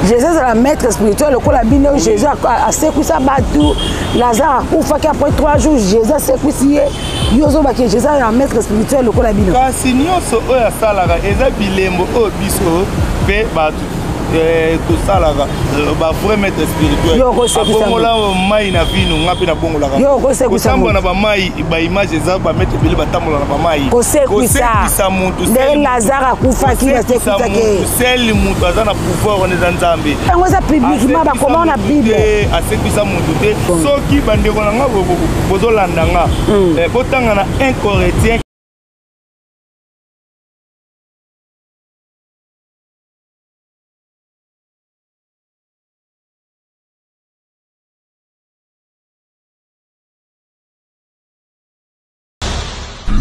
Jésus azala maître spirituel lokola bino. Jésus asekwisa bato. Lazare akufaki, après 3 jours Jésus asekwisi ye. Yo ozobaki Jésus azala maître spirituel lokola bino? Kasi nyonso oyo asalaka eza bilembo oyo biso mpe bato tosalaka. Bavrai maître spirituel abongola mai na vino, nga mpe nabongolaka. Kotambola na bamai, baimage eza, bamaître ebele batambola na bamai. Kosekwisa motu. Ndenge Lazare akufaki, basekwisaki. Seul moto aza na pouvoir wana eza Nzambe. Yango eza publiquement, bakoma na Bible. Asekwisa motu te. Soki bandeko na nga bozolanda nga, botanga na 1 Corinthien.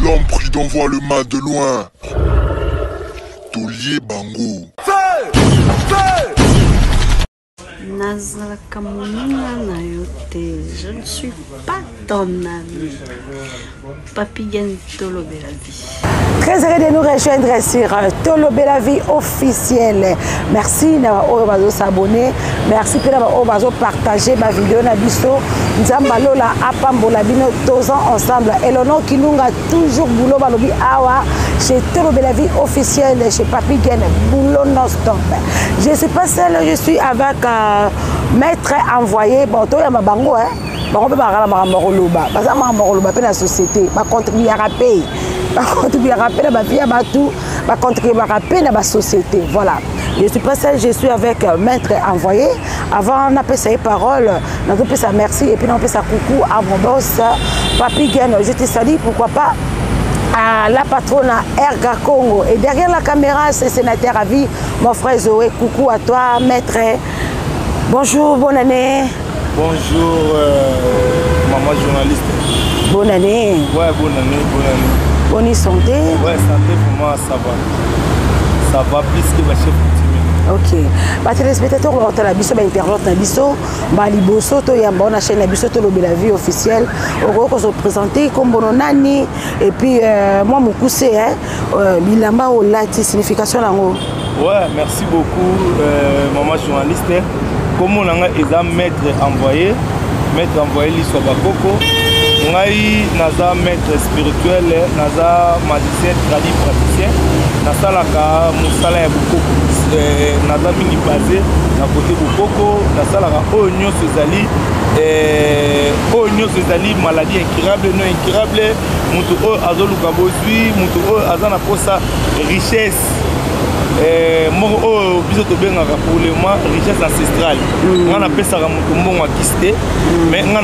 L'homme prudent voit le mal de loin. Taulier Bango. Nazalaka moninga na yo te, je ne suis pas ton ami. Papi Gen, Tolobela Vie. Très heureux de nous rejoindre sur Tolobela Vie officielle. Merci na oyo bazo s'abonner. Merci pe na oyo bazo partager ba vidéo na biso. Nzamba lola apambola bino, tozan ensemble. Elono Kilunga toujours boulot, balobi awa chez Tolobela Vie officielle, chez Papi Gen, boulot non-stop. Je suis pas seul, je suis avec maître envoyé. Bon, toya mabango hein. Bango mpe bakala makambo ya koloba, baza makambo ya koloba mpe na société, bacontribuaka mpe, bacontribuaka mpe na bavie ya bato, bacontribuaka mpe na basociété. Voilà, je suis pas seul, je suis avec maître envoyé. Avant napesa ye parole, nazopesa merci et puis napesa coucou à mon boss Papi Gen, je te salue, pourquoi pas à la patronne Erga Congo. Et derrière la caméra, c'est sénateur à vie, mon frère Zoé. Coucou à toi, maître. Bonjour, bonne année. Bonjour, maman journaliste. Bonne année. Ouais, bonne année, bonne année. Bonne santé. Ouais, santé pour moi, ça va. Ça va plus que ma chef coutumier. Ok. Ba téléspectateurs, on a biso, ba internautes na biso, ba liboso to yamba na chaîne na biso Tolobela Vie officielle. Oko ko se présenter comme bono nani et puis moi mokuse hein, bilamba olati, signification nango. Ouais, merci beaucoup maman journaliste. Comme on a eza maître envoyé, maître envoyé Liswa Bakoko. Ngai naza maître spirituel, naza magicien tradi praticien. Nasalaka mosala ya bokoko. Naza mingi basé na côté bokoko, nasalaka oyo nyonso ezali, oyo nyonso ezali maladie incurable, non incurable, moto oyo azoluka bozwi, moto oyo aza na posa richesse moko oyo biso tobengaka pour le moment richesse ancestrale. Nga napesaka moto mbongo akisi te, mais nga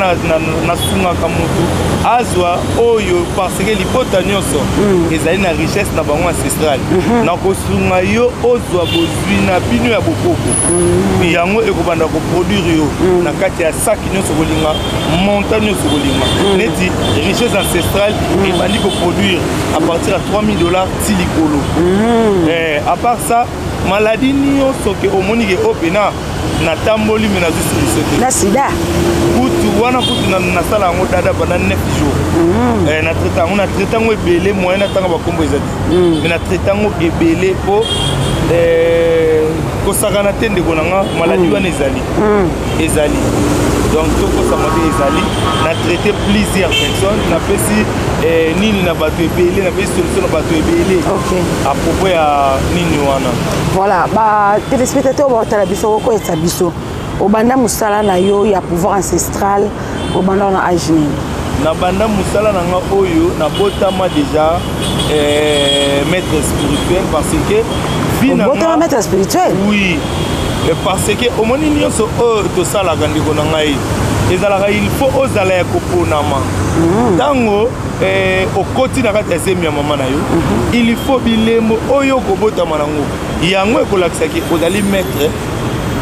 nasungaka moto azwa oyo, parce que libota nyonso ezali na richesse na bango ancestrale. Nakosunga yo ozwa bozwi na bino ya bokoko. Yango ekobanda koproduire yo na kati ya saki nyonso kolinga, montant nyonso kolinga. Neti richesse ancestrale ebandi koproduire à partir ya 3000 $ ti likolo. À part ça, maladie nyonso ke omoni ke oyo mpena natamboli me nazwi solution te. Na sida? Kutu wana kutu nasala yango dada pendant 9 jours. Na traite yango, na traite yango ebele, moyen natanga bakombo eza te, mais na traite yango ebele mpo kosakana te, ndeko na nga. Maladie wana ezali, ezali, donc tokosama te, ezali. Na traité plusieurs personnes, napesi nini na bato ebele, napesi solution na bato ebele à propos ya nini wana. Voilà, batéléspectateur baotala biso, okoyesa biso, obanda mosala na yo ya pouvoir ancestral, obanda na age nini? Nabanda mosala na nga oyo, nabotama déjà maître spirituel, parce que vie na Obotama maître spirituel? Oui, parce que omoni nyonso oyo tosalaka, ndeko na ngai, ezalaka il faut ozala ya koponama. Ntango okoti na kati ya zemi ya mama na yo, il faut bilembo oyo okobotama nango, yango ekolakisaki ozali maître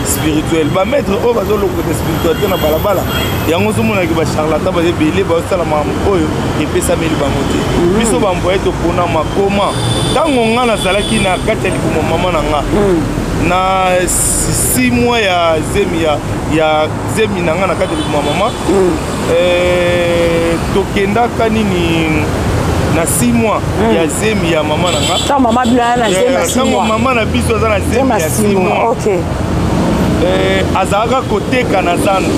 spirituel. Bamaître oyo bazolokota spiritualité na balabala, yango ozomonaki bacharlatan baza ebele, bazosala makambo oyo epesameli bango te. Biso baenvoyé topona makoma. Ntango nga nazalaki na kati ya libumu mama na nga, na 6 mois ya zemi, ya zemi na nga na kati ya libumu ya mama, tokendaka nini na 6 mois ya zemi ya mama na nga. Ntango mama bino aya na zemi ya 6 Ntango mois? Mama na biso aza na zemi ya 6 mois. Azalaka koteka na zandu.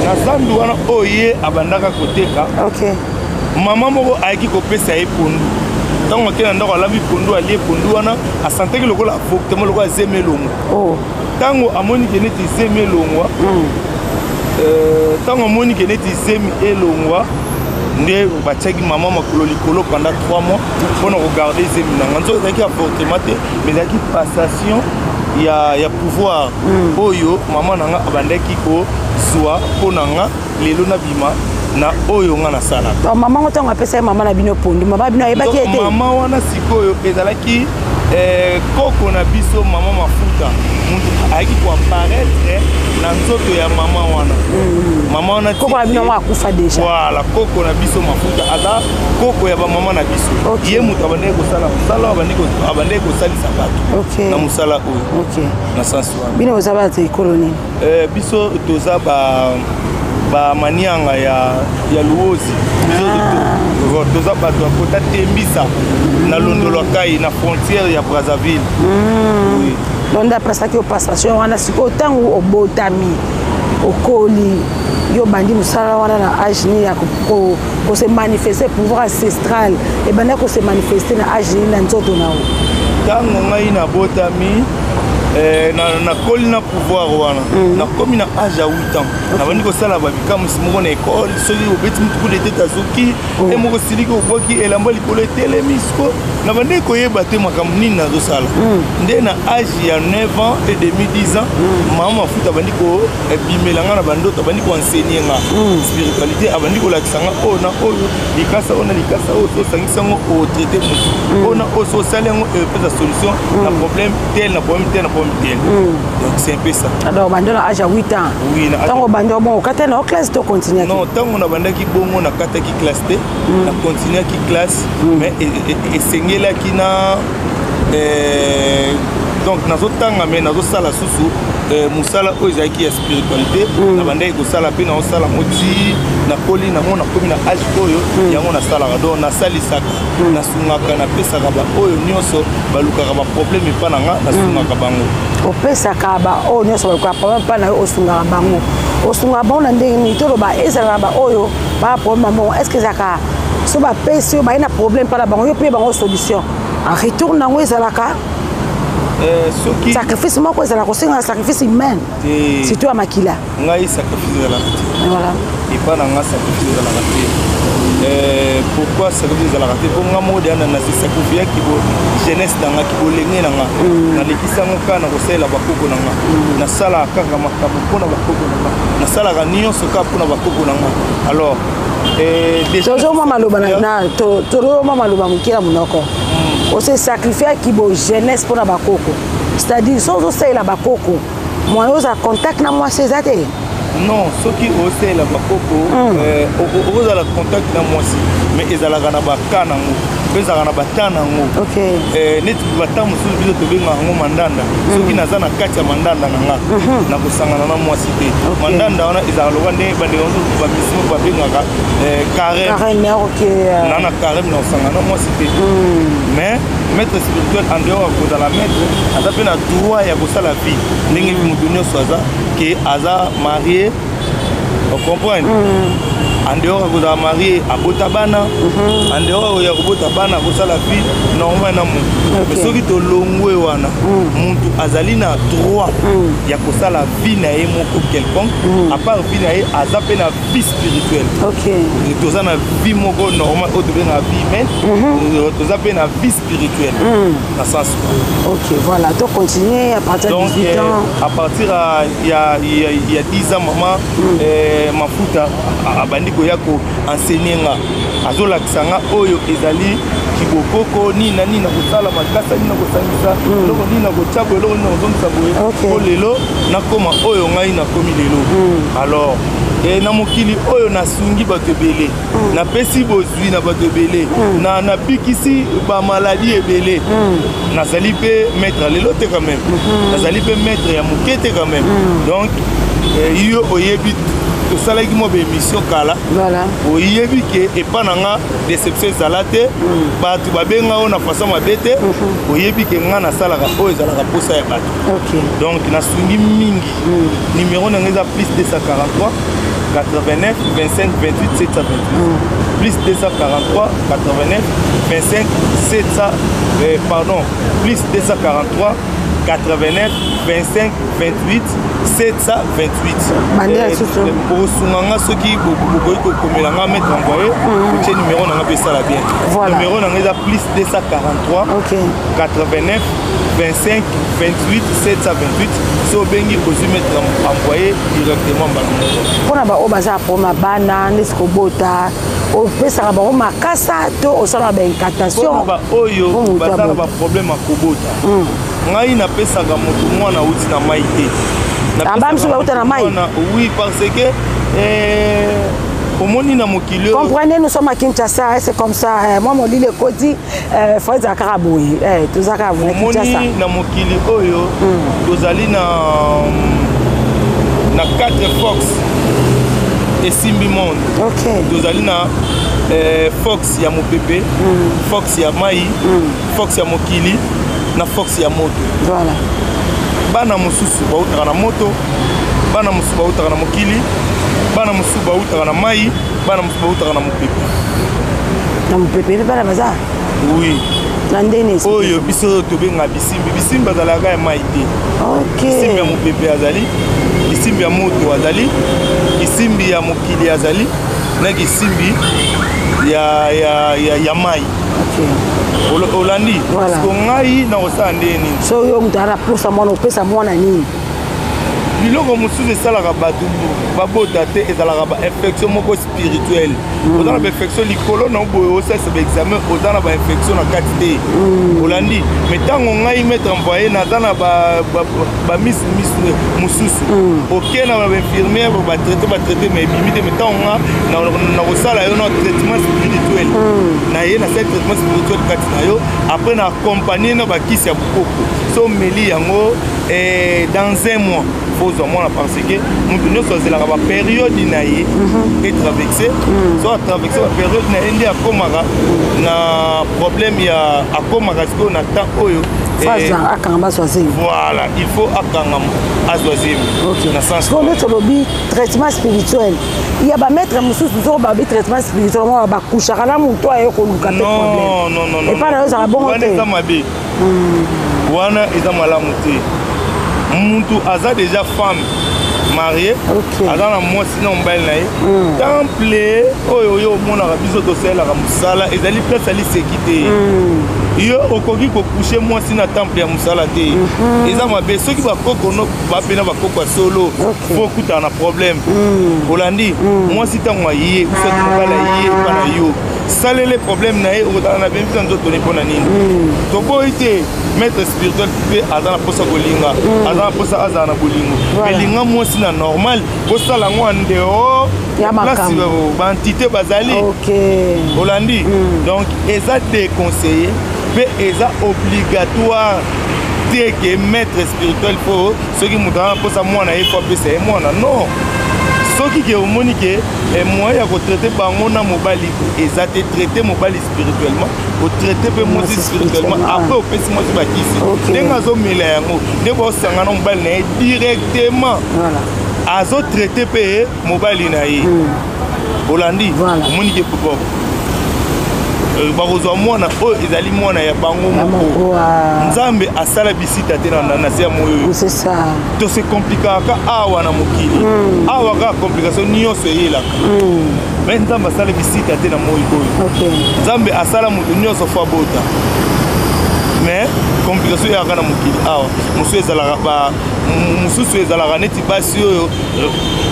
Na zandu wana oyo ye abandaka koteka, mama moko ayaki kopesa ye pondu. Ntango ake na ndako, alambi pondu, alie pondu wana, asantaki lokola avortement, lokola zemi elongwa. Ntango amoni ke neti zemi elongwa, ntango amoni ke neti zemi elongwa, nde batiaki mama makolo likolo pendant 3 mois mpona kogarder zemi na nga. Nzoka ezalaki avortement te, mais ezalaki passation ya pouvoir oyo mama na nga abandaki kozwa mpo na nga lelo nabima na oyo nga nasalaka. Mama ngo, ntango apesaki mama na bino pondu, mama bino ayebaki ete mama wana sikoyo ezalaki koko na biso, mama Mafuta, mutu ayaki koapparaître na nzoto ya mama wana. Mama wana Koko na bino yango akufa déjà? Voilà, koko na biso Mafuta aza koko ya bamama na biso. Ye moto abandaki kosala mosala, abandaki kosalisa bato na mosala oyo, na sens wana. Bino boza bato ekolo nini? Biso toza bamanianga ya Luozi. Biso toza bato ya kota Tembisa, na Londolo Kai, na frontière ya Brazzaville. Oui. Donc nde apesaki yo passation wana. Sikoyo, ntango obotami, okoli, yo obandi mosala wana na age nini ya kose manifester? Pouvoir ancestral ebandaki kose manifester na age nini na nzoto na yo? Ntango ngai nabotami, nakoli na pouvoir wana. Nakomi na age ya 8 ans, nabandi kosala babikamwisi moko na ekole. Soki obeti mutu kude tete, azoki e moko, siliki, obwaki elamba likolo, etelemi. Siko nabandi koyeba te makambo nini nazosala. Nde na age ya 9 ans et demi, 10 ans, mama Mafuta abandi kobimela nga na bandoto, abandi koenseigner nga spiritualité, abandi kolakisa nga oyo na oyo, likasa oyo na likasa oyo, so osangisi yango, otraiter motu oyo na oyo, so osali yango, epesa solution na problème tel, na problème tel, na problème tel. Donc c'est un peu ça. Donc obandi na age ya 8 ans? Oui. Ntango obandi bongo, okata na classe to continuaki? Non, ntango nabandaki bongo, nakataki classe te, nacontinuaki classe, mais esengelaki na donc nazotanga, mais nazosala susu mosala oyo ezalaki ya spiritualité. Nabandaki kosala mpe naosala yango ti nakoli nango, nakomi na age oyo. Yango nasalaka, donc nasalisaka, nasungaka, napesaka baoyo nyonso balukaka baproblème epa na nga, nasungaka bango. Opesaka baoyo nyonso balukaka problème epa na yo, osungaka bango. Osungaka bango na ndenge nini? Toloba ezalaka baoyo baa problème na bango, est ce que ezalaka so bapesi yo, baye na problème mpa na bango, yo mpe bango solution, en retour nango ezalaka Soki sacrifice moko ezalaka kosenga, sacrifice humaine, surtout ya makila? Ngai sacrifice ezalaka te. Voilà. Epa na nga sacrifice ezalaka te. Pourquoi sacrifice ezalaka te? Mpo nga moko deya nase sacrifiaki bo jeunesse na nga, kibolenge na nga, nalekisi yango kaka na kosalela bakoko na nga. Nasalaka kaka makambo mpona bakoko na nga, nasalaka nyonso kaka mpona bakoko na nga. Alors Tozomwa maloba, tozomwa maloba moke na monoko. Ose sacrifiaki bo jeunesse mpona bakoko, c'est-à-dire so ozosalela bakoko, moyen ozala contact na mwasi eza te? Non, soki osalela bakoko, okozala contact na mwasi, mais ezalaka na baka nango mpe ezalaka na bata nango. Neti bata mosusu biso tobengaka yango mandanda. Soki naza na kati ya mandanda na nga, nakosangana na mwasi te. Mandanda wana ezalaka lokola ndenge bandeko mosusu bamisimo babengaka carême. Na carême, na kosangana na mwasi te. Mais maître spirituel, en dehors ya kozala maître, aza mpe na droit ya kosala vie ndenge moto nyonso aza ke aza marié, ocomprendre? En dehors ya kozala marié, abota bana. En dehors ya kobota bana, akosala vie normal na motu. Mais soki tolongwe wana, motu azali na droit ya kosala vie na ye moko quelconque. À part vie na ye, aza mpe na vie spirituelle. Toza na vie moko normale oyo tobengaka vie humaine, toza mpe na vie spirituelle na sens. Ok, voilà, to continuer à partir de 18 ans. À partir ya 10 ans, mama Mafuta abandi koya koenseigner nga, azolakisa nga oyo ezali kibokoko, nini na nini na kosala makasa, nini na kosangisa, eloko nini na kotya boye, eloko nini na kozongisa boye, po lelo nakóma oyo ngai nakomi lelo. Alors na mokili oyo nasungi bato ebele, napesi bozwi na bato ebele, nabikisi bamaladi ebele. Nazali mpe maître lelo te, quand même nazali mpe maître ya moke te quand même. Donc yo oyebi. Tosalaki mwa baémission kala. Oyebi ke epa na nga déception ezala te. Bato babenga oyo na façon mabe te. Oyebi ke nga nasalaka oyo ezalaka posa ya bato. Donc nasungi mingi. Numéro na nga eza plus 243 89 25 28 728. Plus 243 89 25 700, pardon, plus 243 89 25 28 728. Bokosunga nga soki bokoki kokomela nga maître envoyé, otie numéro na nga mpe esala bien. Numéro na nga eza plus 243 89 25 28 728. So obengi, ozwi maître envoyé directement mbala moko. Mpona baoyo baza na problème ya bana, ndesi kobota, opesaka bango makasa to osalaka baincantation? Mpona baoyo baza na baproblème ya kobota, ngai napesaka motu mwana auti na mai te. Ba misusu bauta na mai. Oui, parce que omoni na mokili oyo. Comprenez, nous sommes à Kinshasa, c'est comme ça. Moi, molili ekoti, fo ezala kaka boye, toza kaka boye na Kinshasa. Omoni na mokili oyo, tozali na quatre force esimbi monde. Tozali na force ya mopepe, force ya mai, force ya mokili na force ya moto. Bana mosusu bautaka na moto, bana mosusu bautaka na mokili, bana mosusu bautaka na mai, bana mosusu bautaka na mopepe. Na mopepe mpe bana baza? Oui. Na ndeni? Oyo biso tobenga bisimbi. Bisimbi azalaka ya mai te. Bisimbi ya mopepe azali, bisimbi ya moto azali, bisimbi ya mokili azali, na kisimbi ya mai. Olandi? Voilà. Parce ngai nakosala ndenge nini? So yo moto aza na posa mwana, opesa mwana nini? Biloko mosusu esalaka bato babota te ezalaka bainfection moko spirituelle. Oza na bainfection likolo na boye, osalisa baexamen, oza na bainfection na kati te. Olandi? Mais ntango ngai maître envoyé naza na bamis mosusu, oke na bainfirmière, batraite, batraite, mais ebimi te. Mais ntango nga nakosala yo na traitement spirituel na ye, nasali traitement spirituel kati na yo, après na accompagne na bakisi ya bokoko, so omeli yango, dans un mois fozwa mwana, parce que moto nyonso azelaka bapériode na ye etraverse. So atraverse bapériode na ye nde akomaka na problème ya akomaka sikoyo na temps oyo. Akanga bazwa zemi. Voilà, il faut akangama azwa zemi na sens. Sikoyo nde tolobi traitement spirituel ya bamaître mosusu, soko babi traitement spirituel moko, bakushaka na moto aye koluka mpe problème. Epai na yo ezalaka bongo? Wana te? Eza mabe wana, eza malamu te. Mutu aza déjà femme mariée, aza na mwasi na mobali na ye. Temple oyo oyo omonaka biso tosalelaka mosala ezali place ya liseki te. Yo okoki kocoucher mwasi na temple ya mosala te, eza mabe. Soki bakoko no bapena bakoko ya solo, fo okutana na problème. Olandi? Mwasi ntango aye, soki mobali aye epa na yo, salele problème na ye, okozala na bembi na nzoto ne. Mpo na nini toboyi te? Maître spirituel mpe aza na mposa kolinga, aza na mposa azala na bolingo. Mais linga mwasi na normal, bosala yango en dehors Ya place makambo. baentité bazali. Olandi? Donc eza déconseillé mpe eza obligatoire te ke maître spirituel fo soki moto aza na mposa mwana ye, fo apesa ye mwana. Non, soki ke omoni ke moyen ya kotraite bango na mobali eza te, traite mobali spirituellement, otraite mpe mwasi Mwasi spirituellement. spirituellement. Après opesi mwasi bakisi. Ndenge azomela yango nde baosanga na mobali na ye directement. Azotraite mpe mobali na ye. Olandi? Omoni ke bon, bakozwa mwana oyo ezali mwana ya bango Ya moko. moko, ah. Nzambe asala bisita te na se ya moyo oyo. C'est ça. Tose compliquaka awa na mokili awa, kaka complication nyonso eyelaka. Mais Nzambe asala bisita te na moi oyo. Nzambe asala moto nyonso fo abota, mais complication eyaka na mokili awa. Mosusu ezalaka mosusu ezalaka neti basi oyo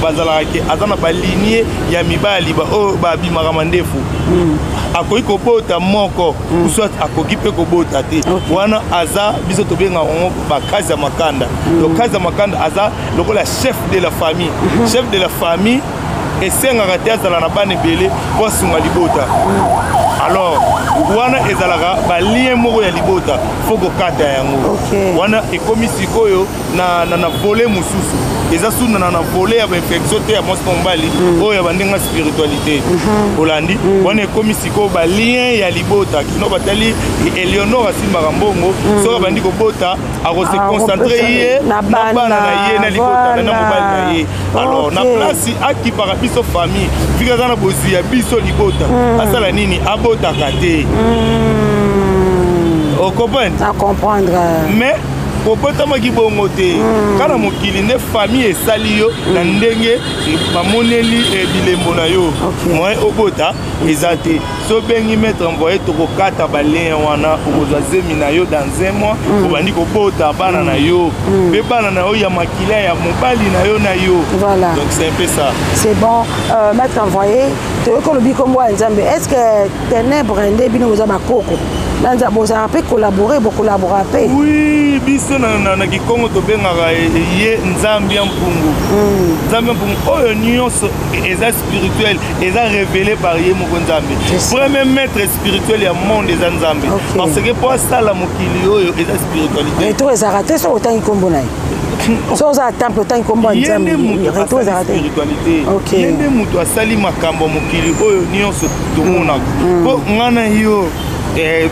bazalaka ke aza na balignée ya mibali oyo babimaka mandefu, akoki kobota moko, soit akoki mpe kobota te. Wana aza biso tobengaka yango bakazi ya makanda. Donc kazi ya makanda aza lokola chef de la famille. Chef de la famille esengaka te azala na bana ebele mpo asunga libota. Alors Wana ezalaka balien moko ya libota, fo kokata yango. Wana ekomi sikoyo na volet mosusu, eza su na volet ya bainfection te ya mwasi na mobali, oyo ya bandenge ya spiritualité. Olandi? Wana ekomi sikoyo balien ya libota. Kino batali Eleonore asimbaka mbongo, soki abandi kobota, akose concentrer ye na bana na ye, na libota, na mobali na ye. Alors na place akipaka biso famille, fika aza na bozwi ya biso libota, asala nini? Abotaka te. Ocomprendre? Comprendre. Mais kobotamaki bongo te. Kaka mokili nde famille esali yo na ndenge bamoneli bilembo na yo. Moyen obota eza te. So obengi maître envoyé, tokokata balien wana, okozwa zemi na yo dans un mois, obandi kobota bana na yo, mpe bana na yo ya makila ya mobali na yo na yo. Voilà. Donc c'est un peu ça. C'est bon. Maître envoyé, toyoki olobi kombo ya Nzambe. Est ce que ténèbre nde bino boza bakoko na Nzambe, bozalaka mpe collaborer, bocollabora mpe? Oui, biso na kikongo tobengaka ye Nzambe ya mpungu. Nzambe ya mpungu oyo nyonso eza spirituel, eza révélé par ye moko Nzambe. Premier maître spirituel ya monde eza Nzambe, parce que po asala mokili oyo eza spiritualité. Retour ezalaka te soki otangi nkombo na ye? Soki oza na temple, otangi nkombo ya Nzambe, retour ezalaka te? Spiritualité. Ye nde moto asali makambo ya mokili oyo nyonso tomonaka. Mpo nga na yo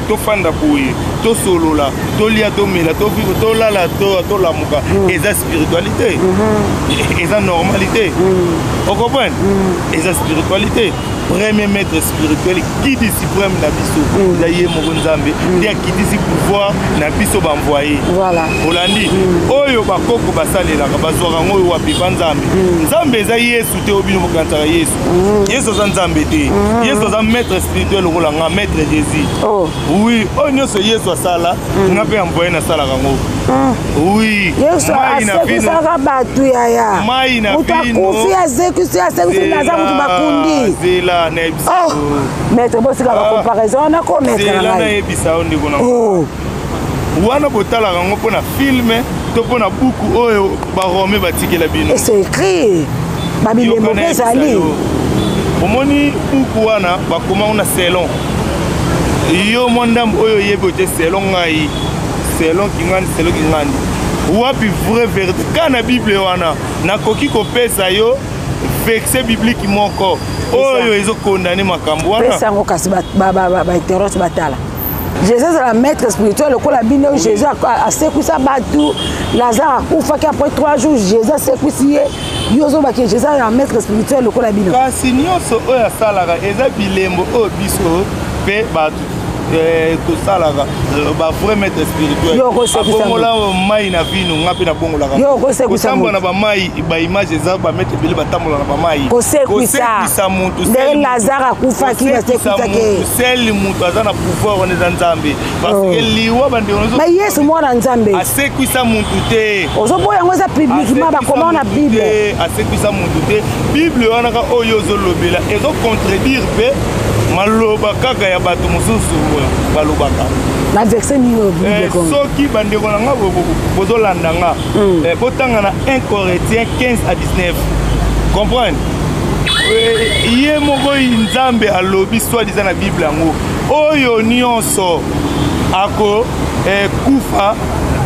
tofanda boye, tosolola, tolia, tomela, tovivre, tolala, tolamuka, eza spiritualité, eza normalité. Ocomprendre? Eza spiritualité. Premier maître spirituel, guide suprême na biso, eza ye moko Nzambe nde akitisi pouvoir na biso baenvoye. Olandi? Oyo bakoko basalelaka, bazwaka yango oyo wapi? Pa Nzambe. Nzambe eza Yesu te oyo bino bokanisaka. Yesu, Yesu aza Nzambe te. Yesu aza maître spirituel lokola nga maître Jésus. Oui, oyo nyonso Yesu asala, nga mpe envoye nasalaka yango. Oui. Yesu asekwisaka bato, yaya. Mai na Moto akufi, azekwisi, asekwisi naza moto bakundi. Zela, nayebisa. Maître, bosika bacomparaison wana ko, maître na ngai. Nayebisa yo, ndeko na wana, botalaka yango mpo na film to mpo na buku oyo barome batikela bino. C'est écrit, babilembo mpe ezali. Omoni buku wana, bakoma na selon yo mwa ndambo oyo oyebi ote, selon ngai, selon kingandi, selon kingandi. Wapi vraie vérité ka na Bible wana? Nakoki kopesa yo verset biblique moko oyo ezokondane makambo wana. Pesa yango kasi, bainterrote batala. Jésus azala maître spirituel lokola bino. Jésus asekwisa bato. Lazare akufaki, après 3 jours Jésus asekwisi ye. Yo ozobaki Jésus azala maître spirituel lokola bino? Kasi nyonso oyo asalaka eza bilembo oyo biso mpe bato tosalaka. Bavrai maître spirituel abongola mai na vino, nga mpe nabongolaka. Kotambola na bamai, baimage eza, bamaître ebele batambola na bamai. Kosekwisa motu. Ndenge Lazare akufaki, basekwisaki. Seul moto aza na pouvoir wana eza Nzambe, parce que liwa, bandeko. Mais Yesu mwana Nzambe. Asekwisa motu te. Ozoboya yango, eza publiquement, bakoma na Bible. Asekwisa motu te. Bible wana ka oyo ozolobela ezocontredire mpe maloba kaka ya bato mosusu balobaka. Na verset nini oyo Bible? Soki bandeko na nga bozolanda nga, botanga na 1 Corinthiens 15 à 19. Comprendre, ye moko Nzambe alobi soi-disant na Bible yango, oyo nyonso ako kufa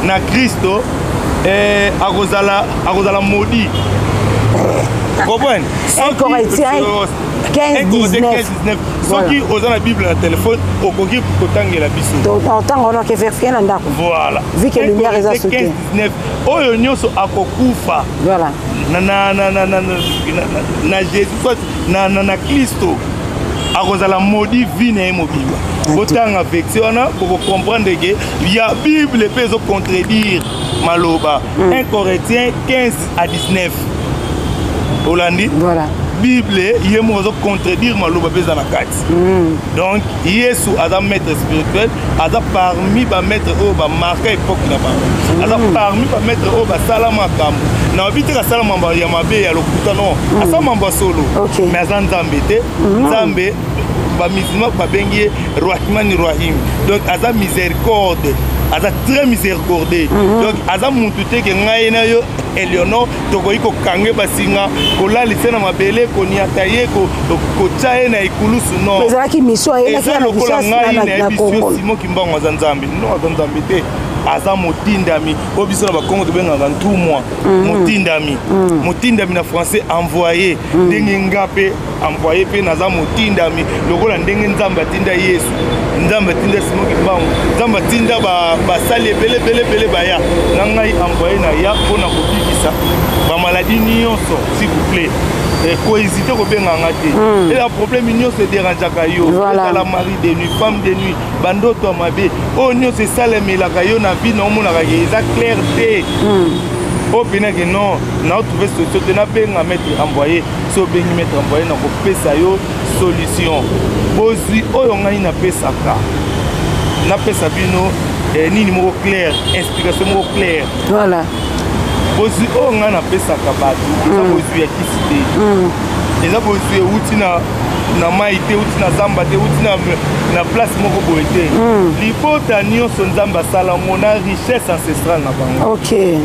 na Kristo, akozala maudit. Comprendre? 1 Corinthiens 15 19. Soki oza na Bible na telefone, okoki kotangela biso. Ntango wana oke vérifier na ndako. Voilà. Vu que lumière eza soute. 19, oyo nyonso akokufa na Jésus, soit na Kristo, akozala maudit vie na ye mobimba. Botanga verset wana, bokocomprendre ke ya Bible mpe ezocontredire maloba. 1 Corinthiens 15 à 19. Olandi? Voilà. Bible ye moko azocontredire maloba mpe eza na kati. Donc Yesu aza maître spirituel, aza parmi bamaître oyo bamarka époque na bango, aza parmi bamaître oyo basala makambo. Na babi te kasala mambo ya mabe, ya lokuta, non, asala mambo ya solo. Mais aza Nzambe te. Nzambe, bamusulman babengi ye Rahmani Rahim, donc aza miséricorde. Aza très miséricordieux. Donc aza mutu te ke ngai na yo Eleonore tokoki kokange basinga, kolalisa na mabele, koniata ye, kotya ye na ekulusu, non. Ezalaki mission ayelaki Eza na lokola Kinshasa, ngai na nayebi Congo. sio Simon Kimbangu aza Nzambe. Non, aza Nzambe te, aza motindami oyo biso na Bakongo tobengaka ntumwa. Motindami, motindami na français envoyé. Ndenge nga mpe envoyé mpe naza motindami, lokola ndenge Nzambe atinda Yesu, Nzambe atinda Simon Kimbangu, Nzambe atinda basali ebele ebele ebele baya na ngai envoyé na ya mpona kobikisa bamaladi nyonso. S'il vous plaît, kohésiter kobenga nga te. Eza problème nyonso edérangeaka yo, ezala mari de nuit, femme de nuit, bandoto ya mabe oyo nyonso esalemelaka yo na vie na omonaka ke eza clair te, oyo mpenake non, naotrouve solution te, nabenga maître envoyé. So obengi maître envoyé, na kopesa yo solution. Bozwi oyo ngai napesaka, napesa bino nini moko claire, explication moko claire. Bozwi oyo ngai napesaka bato eza bozwi ya kisi te, eza bozwi euti na mai te, euti na zamba te, euti na place moko boye te. Libota nyonso, Nzambe asala yango na richesse ancestrale na bango.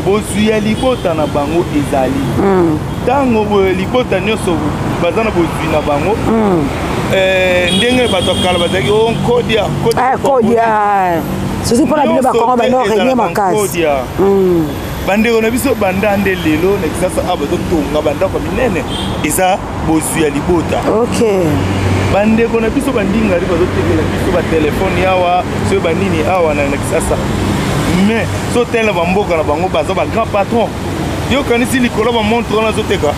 Bozwi ya libota na bango ezali ntango boye, libota nyonso baza na bozwi na bango. Ndenge bato ya kala bazalaki o nkodia. Ah, kodia, surtout mpona bino Bakongo bano renie makasi. Nkodia. Bandeko na biso banda nde lelo na Kisasa awa bazotonga bandako ya minene, eza bozwi ya libota. Bandeko na biso bandingari bazotekela biso batelefone awa, soki banini awa na Kisasa, mais so tele bamboka na bango baza bagrand patron. Yo okanisi likolo bamontre wana azoteka,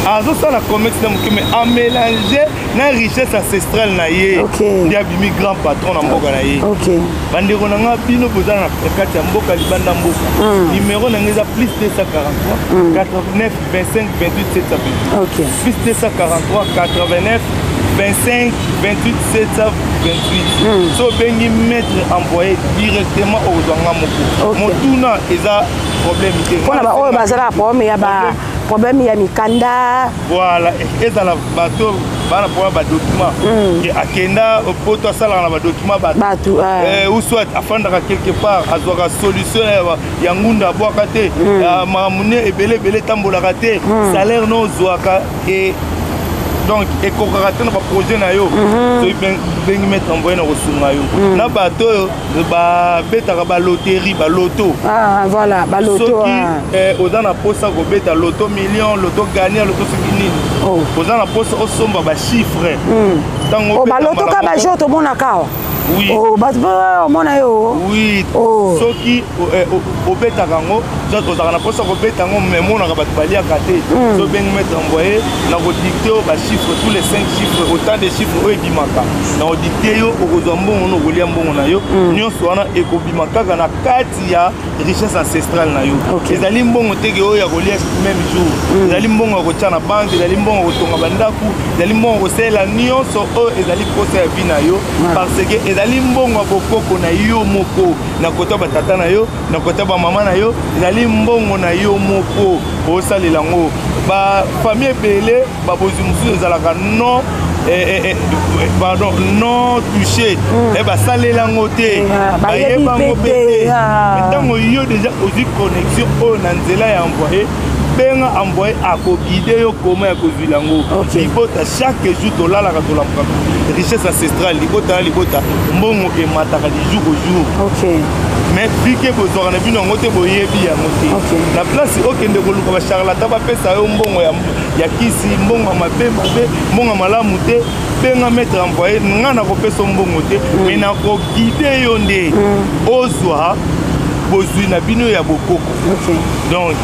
azosala commerce na moke, mais amélange na richesse ancestrale na ye, nde abimi grand patron na mboka na ye. Bandeko na nga, bino boza na kati ya mboka, libanda mboka, numéro na nga eza plus 243 89 25 28 728. Plus 243 89 25 28 728. So obengi maître envoyé directement, okozwa nga moko. Motuna eza problème te. Mpona baoyo bazalaka problème ya ba problème ya mikanda. Voilà, ezala bato bana mpona badocument, ke akenda poto, asalaka na badocument bato. Bato, ah. Ou soit afandaka quelque part, azwaka solution ya ngunda abwaka te, ya makambo ne ebele ebele etambolaka te, salaire no ozwaka e donc ekokaka te na baprojet na yo. Soki bengi maître envoyé, na kosunga yo. Na bato oyo babetaka baloterie, baloto. Ah, voilà, baloto. Soki ah. oza na posa kobeta loto million, loto gagnant, loto soki nini, oza na posa osomba bachiffre ntango Oh, baloto ka bajour tomonaka awa. Oui. Oh, bato mpe omona yo. Oui. Oh. Soki obetaka yango, soit ozalaka na mposa kobeta yango, mais omonaka bato baliaka te, so obengi maître envoyé, na kodicte yo bachiffre, tous les 5 chiffres, autant de chiffres oyo ebimaka, na kodicte yo, okozwa mbongo no, okolia mbongo na yo nyonso wana ekobima kaka na kati ya richesse ancestrale na yo. Ezali mbongo teke oyo ya kolia même jour, ezali mbongo ya kotia na banke, ezali mbongo ya kotonga bandako, ezali mbongo ya kosalela nyonso oyo ezali posa ya vie na yo, parce que ezali mbongo ya bokoko na yo moko, na kota batata na yo, na kota bamama na yo. Ezali mbongo na yo moko osalela yango. Bafamille ebele, babozwi mosusu ezalaka non, pardon, non touché, basalela yango te, bayebi bayebango mpe mpe te, te. Ah. Ntango yo déjà ozwi connexion oyo na nzela ya envoyé, benga envoyé, akoguide yo koma ya kozwila yango. Libota, chaque jour tolalaka, tolamukaka richesse ancestrale. Libota na libota, mbongo emataka du jour au jour. Mais vu que bozwaka na bino yango te, boyebi yango te. Na place okende koluka bacharlatan bapesa yo mbongo ya kisi, mbongo ya mabe mabe, mbongo ya malamu te, benga maître envoyé. Nga nakopesa yo mbongo te, mais nakoguide yo nde ozwa bozwi na bino ya bokoko. Donc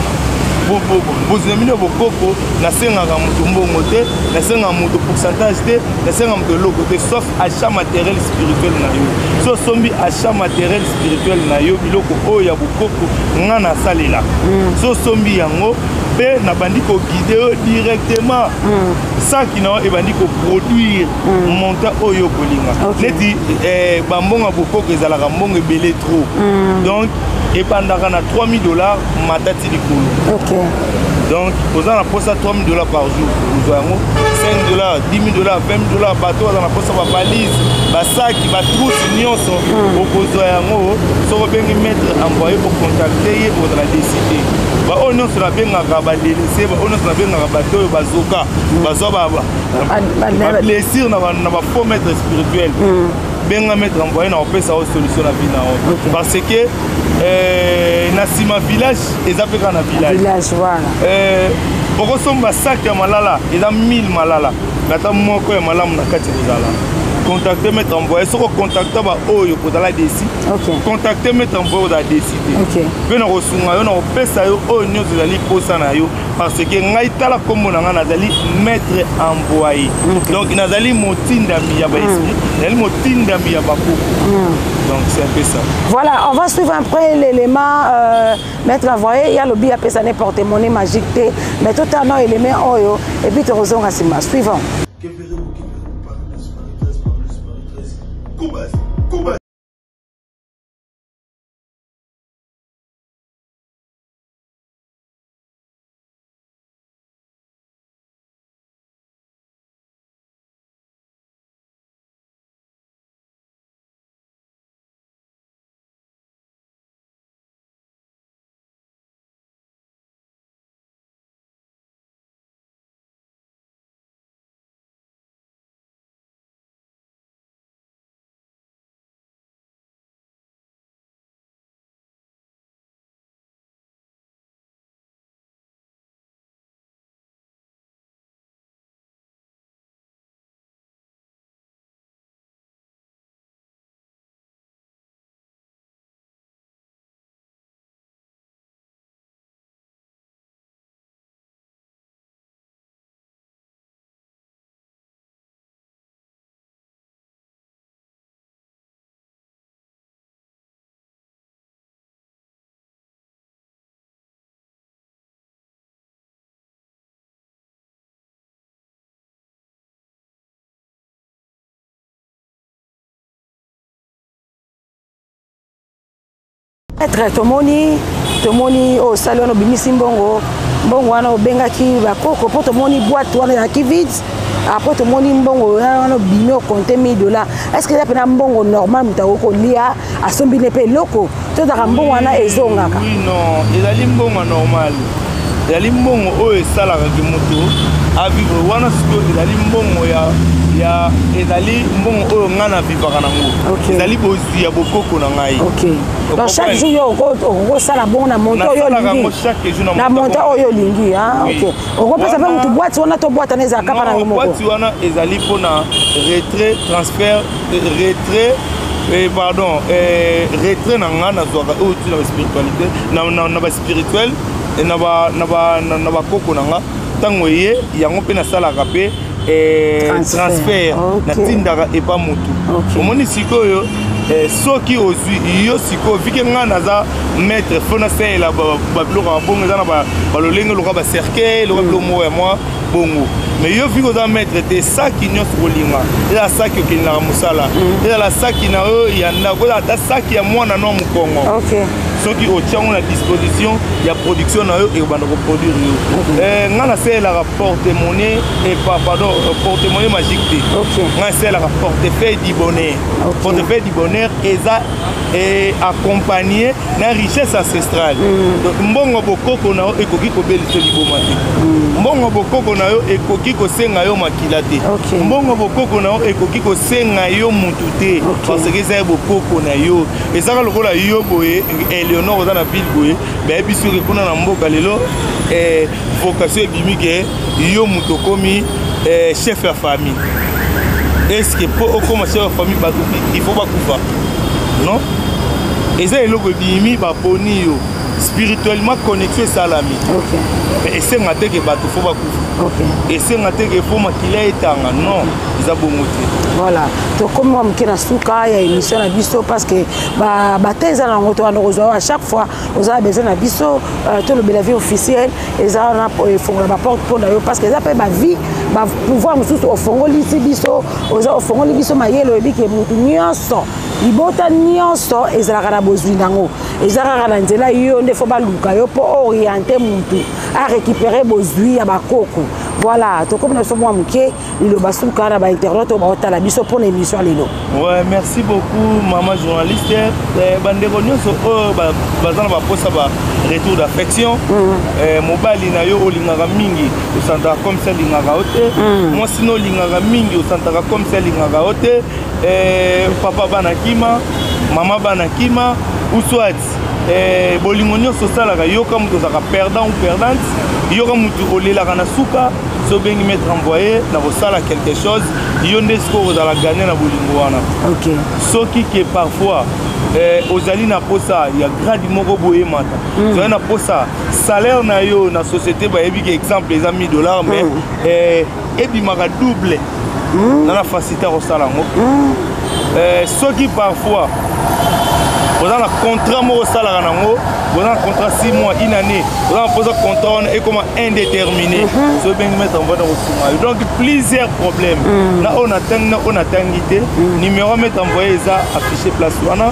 bozwi na bino ya bokoko, nasengaka moto mbongo te, nasengaka moto pourcentage te, nasengaka moto eloko te, sauf achat matériel spirituel na yo. So osombi achat matériel spirituel na yo, biloko oyo ya bokoko nga nasalelaka, so osombi yango mpe nabandi koguide yo directement, saki na yo ebandi koproduire montant oyo okolinga. Neti bambongo ya bokoko ezalaka mbongo ebele trop, donc ebandaka na 3000 dollars, mata ti likolo. Donc oza na mposa 3000 dollars par jour, ozwa yango 5 dollars, 10 000 dollars, 20 000 dollars. Bato baza na mposa bavalise, basaki, batrousse nyonso, okozwa yango soki obengi maître envoyé, ocontacte ye, ozala décide. Baoyo nyonso nabengaka badelese, baoyo nyonso nabengaka bato oyo bazoka, bazwa bablessure na bafaux maître spirituel, benga maître envoyé na kopesa yo solution na vie na yo, parce que na nsima village eza mpe kaka na village. Village, voilà. Okosomba sac ya malala eza 1000 malala, mais ata moko ya malamu na kati kozala. Contacte maître envoyé. Soki ocontacte baoyo, kozala déçu. Contacte maître envoyé, kozala déçu te. Mpe na kosunga yo, na kopesa yo oyo nyonso ezali posa na yo, parce que ngai, tala nkombo na ngai, nazali maître envoyé. Donc nazali motindami ya baesprit, nazali motindami ya bakoko. Donc c'est un peu ça. Voilà, on va suivre après l'élément maître envoyé ya lobi apesa ne porte-monnaie magique te, mais totalement élément oyo, et puis tokozonga nsima. Suivant. Kuba, Kuba. Maître, tomoni oyo osali wana, obimisi mbongo. Mbongo wana obengaki bakoko mpo tomoni boîte wana ezalaki vide. Après tomoni mbongo wana obimi, ocompte 1000 dollars. Est ce que eza mpena mbongo normal, moto akoki kolia, asombi ne mpe eloko, to ezalaka mbongo wana ezongaka? Oui, non, ezali mbongo normal, ezali mbongo oyo esalaka ke moto avivre wana. Sikoyo ezali mbongo ya ezali mbongo oyo ngai navivaka nango. Ezali bozwi ya bokoko na ngai. Ok, donc chaque jour yo okosala bongo na montant oyo olingi, na montant oyo olingi? Ok, okopesa mpe motu boîte wana to boîte wana ezalaka kaka na yo moko? Boîte wana ezali mpona retrait, transfert, retrait, pardon, retrait na ngai nazwaka oyo ti na baspiritualité, na baspirituel, na bakoko na nga. Ntango eye yango mpe nasalaka mpe transfert, natindaka epa motu. Omoni sikoyo, soki ozwi yo sikoyo, vike ngai naza maître, fo nasalela babiloko ya bongo, eza na balolenge lokola bacercueil, lokola biloko moko ya mwa bongo. Mais yo vike oza maître te, saki nyonso kolinga, ezala saki okendaka mosala, ezala saki na yo ya ndako, ezala ata saki ya mwana no mokongo, soki otia yango na disposition ya production na yo, ekobanda koproduire yo. Ngai nasalelaka porte monnaie, pardon, porte monnaie magique te. Ngai nasalelaka portefeuille du bonheur. Portefeuille du bonheur eza accompagné na richesse ancestrale. Donc mbongo bokoko na yo ekoki kobelisa liboma te, mbongo bokoko na yo ekoki kosenga yo makila te, mbongo bokoko na yo ekoki kosenga yo mutu te, parce que eza ya bokoko na yo. Ezaka lokola yo boye, Eleonore, oza na ville boye, bayebi soki kuna na mboka lelo vocation ebimi ke yo moto okomi chef ya famille. Est ce que mpo okóma chef ya famille, bato il faut bakufa? Non, eza eloko ebimi, baponi yo spirituellement, connexion esalami. Mais esenga te ke bato fo bakufa, esenga te ke fo makila etanga. Non, eza bongo te. Voilà, tokomi mwa moke na suka ya émission na biso, parce que bate eza nango tobanda kozwa à chaque fois oza na besoin na biso. Tolobela vie officielle eza wana, efongola baporte mpo na yo, parce que eza mpe bavie, bapouvoir mosusu ofongolisi biso, oza ofongoli biso mayele. Oyebi ke motu nyonso, libota nyonso ezalaka na bozwi nango, eza kaka na nzela. Yo nde fo baluka yo mpo oriente mutu. Arécupérer bozwi ya bakoko. Voilà, tokomi na biso mwa moke, liloba suka na bainternet oyo baotala biso mpona émission lelo. Ouais, merci beaucoup, mama journaliste. Bandeko nyonso oyo baza na baposa ba retour d'affection, mobali na yo olingaka mingi, osantaka comme si alingaka yo te, mwasi na olingaka mingi, osantaka comme si alingaka yo te, papa bana kima, mama bana kima, ou soit bolingo nyonso osalaka, yoka moto ozalaka perdant ou perdante, yoka motu olelaka na suka. So obengi maître envoyé na kosala quelque chose, yo nde sikoyo kozala gagne na bolingo wana. Soki ke parfois ozali na posa ya grade moko boye emata, ozali na posa salaire na yo na société, bayebi ke exemple eza 1000 $, mais ebimaka double, na facilité ya kosala yango. Soki parfois oza na contrat moko osalaka nango, boza na contrat 6 mois, une année, oza na mposa contrat wana ekoma indéterminé, so obengi maître envoyé na kosunga yo. Donc plusieurs problèmes, na oyo natangi, na oyo natangi te, numéro maître envoyé eza affiché place wana.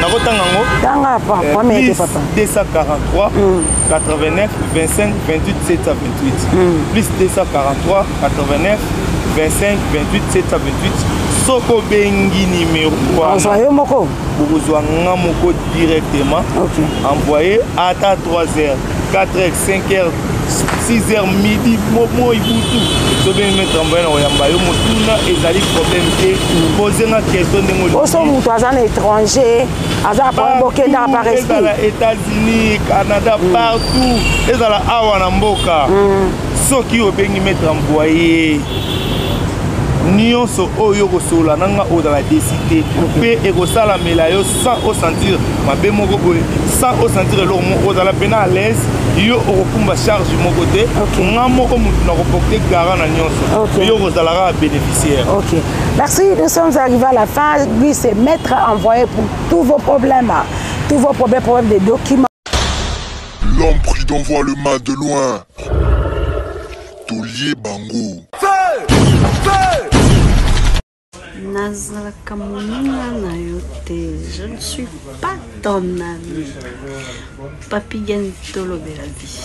Nakotanga yango. Tanga premier te. Plus papa. 243 89 25 28 728, plus 243 89 25 28 728. Soki obengi numéro ozwa wana, yo moko. Bokozwa nga moko directement. Envoyé ata 3 heures, 4 heures, 5 heures, 6 heures, midi, moi butu, sobengi maître envoyé na koyamba yo. Motuna ezali problème te, pose nga question ndenge olingi. Oso moto aza na étranger, aza na bokendaka par esprit. Ezala États-Unis, Canada, partout, ezala awa na mboka, soki obengi maître envoyé, nyonso oyo okosolola na nga, ozala déçu te, mpe ekosalamela yo sans osentir mabe moko boye, sans osentir eloko moko. Ozala mpena à l'aise, yo okokumba charge moko te. Nga moko motu na koporter garant na nyonso. Yo okozala kaka bénéficiaire. Ok. Merci, nous sommes arrivés à la fin. Lui, c'est maître envoyé pour tous vos problèmes. Tous vos problèmes, problèmes de documents. L'homme prudent voit le mal de loin. Taulier Bango. Nazalaka moninga na yo te, je ne suis pas ton ami. Papi Gen, tolobela vie.